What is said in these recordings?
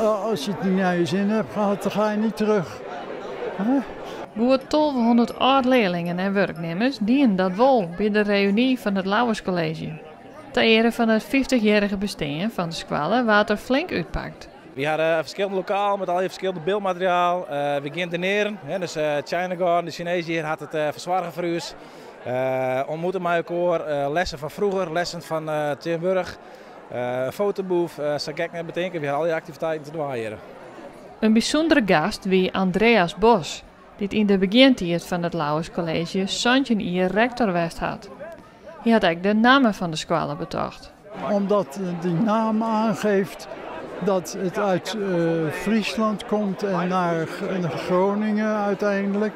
Als je het niet naar je zin hebt gehad, dan ga je niet terug. Goed 1200 âld-learlingen en wurknimmers dienen dat wol by de reüny fan it Lauwers College. Ta eare fan it fyftichjierrige bestean fan de skoalle waard der flink útpakt. Wy hawwe ferskillende lokalen met allegear ferskillende byldmateriaal. Wy gean dineren, dus China Garden, de Chinees hjir, hat it fersoarge foar ús. Ontmoeten mei elkoar, lessen fan froeger, lessen fan tsjintwurdich. In fotobooth, sa gek net betinke, wy hawwe allegear aktiviteiten te dwaan hjir. In bysûndere gast wie Andreas Bos, dy't yn de begjintiid fan it Lauwers College 17 jier rektor west hat. Hy hat ek de namme fan de skoalle betocht. Omdat die naam aangeeft dat het uit Friesland komt en naar Groningen uiteindelijk.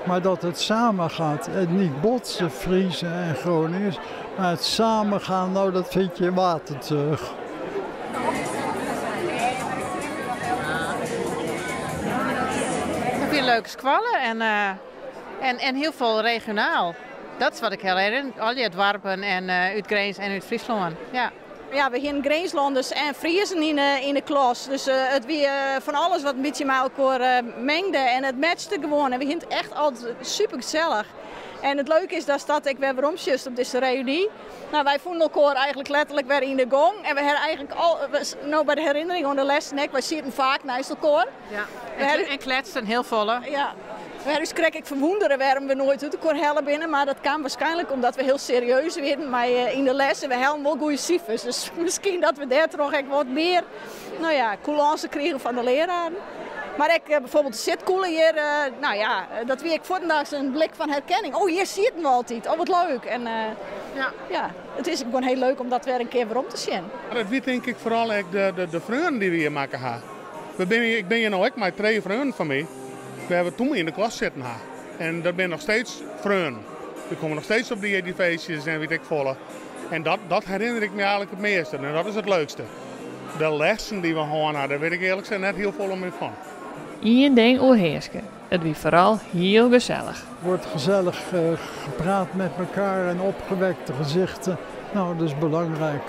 Maar dat het samen gaat. Het niet botsen, Friese en Groningers. Maar het samen gaan, nou dat vind je water terug. Ik vind leuke skoalle en, en, en hiel folle regionaal. Dat is wat ik hiel herinner. Al dy doarpen en út Grins en út Fryslân. Ja. Ja, we hienen Grinslanners en Friezen yn de klas. Dus it wie fan alles wat in bytsje mei elkoar mingde en it matchte gewoan. En we hienen it echt altyd super gesellich. En it leuke is datst dat ek wer werom sjochst op dizze reüny. Nou, wy fûnen elkoar eigentlik letterlik wer yn de gong. En we hawwe eigentlik al, no by de herinnering oan de lessen ek, wy sieten faak neist elkoar. Ja, en kletsten hiel folle. Ja. We hawwe ús krekt ek ferwûndere wêrom we noait út elkoar helle binne, mar dat kaam waarskynlik omdat we hiel serieus wienen mei yn de les en we hellen wol goede sifers. Dus miskien dat we dêrtroch ek wat mear, no ja, kûlânse krigen fan de leararen. Mar ek bijvoorbeeld de sitkûle hjir, no ja, dat wie ek fuortendaliks in blik fan herkenning. Oh, hjir sieten we altyd. Oh, wat leuk. En ja, it is gewoan hiel leuk om dat wer in kear werom te sjen. It wie tink ik foaral ek de freonen dy't we hjir makke ha. We binne, ik bin hjir no ek mei trije freonen fan my, wêr we toen yn de klas sitten ha. En dat binne noch steeds freonen. We komme noch steeds op dy feestjes en weet ik folle. En dat, dat herinner ik my eigentlik it measte. En dat is it leukste. De lessen dy't we hân ha, dêr wit ik earlik sein net hiel folle mear fan. Ien ding oerhearske, it wie foaral hiel gesellich. Wordt gezellig gepraat met elkaar en opgewekte gezichten. Nou, dat is belangrijk.